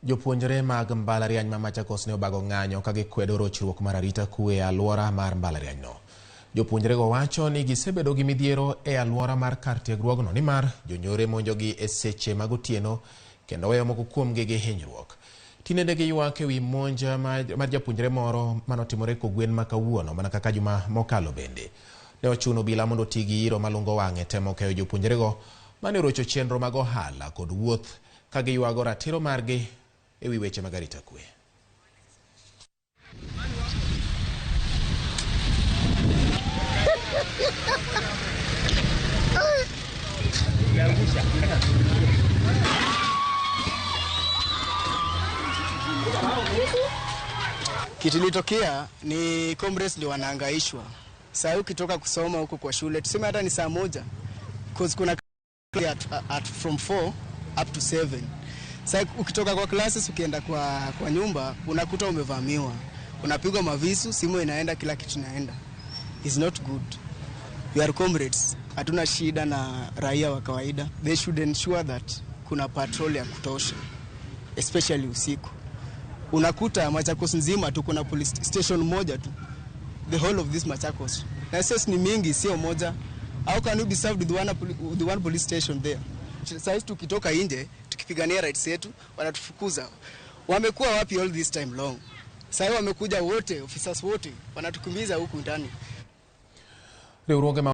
Jopuonjre mag mbalariany ma Machakos ne obago ng'anyo ka gikwedo rochruok mar arita kwe e alwora mar mbalarianyno. Jopuonjrego wacho ni gisebedo gi midhiero e alwora mar kar tiegruogno nimar jonyore monjogi e seche mag otieno kendo weyo moko kuomgi gi hinyruok. Tinende giywak e wi monj mar japuonjre moro manotimore kogwen ma kawuono mana kaka juma mokalo bende. Ne ochuno obila mondo oti gi iro malungo wang'e temo keyo jopuonjrego mane orocho chenro mag ohala kod wuoth ka giywago ratiro margi e wi weche mag arita kwe. Kitu ilitokea ni comrades ndio wanaangaishwa. Saa ukitoka kusoma huko kwa shule tuseme hata ni saa moja, cause kuna at from 4 up to 7. Sasa ukitoka kwa classes ukienda kwa nyumba unakuta umevamiwa, unapigwa mavisu, simu inaenda, kila kitu inaenda. It's not good. We are comrades, hatuna shida na raia wa kawaida. They should ensure that kuna patrol ya kutosha, especially usiku. Unakuta Machakos nzima tu kuna police station moja tu, the whole of this Machakos, na sasa ni mingi, sio moja. How can you be served with one police station there? Sasa tukitoka nje tukipigania rights yetu wanatufukuza. Wamekuwa wapi all this time long? Sasa wamekuja wote, officers wote wanatukimbiza huku ndani. Riwruoge ma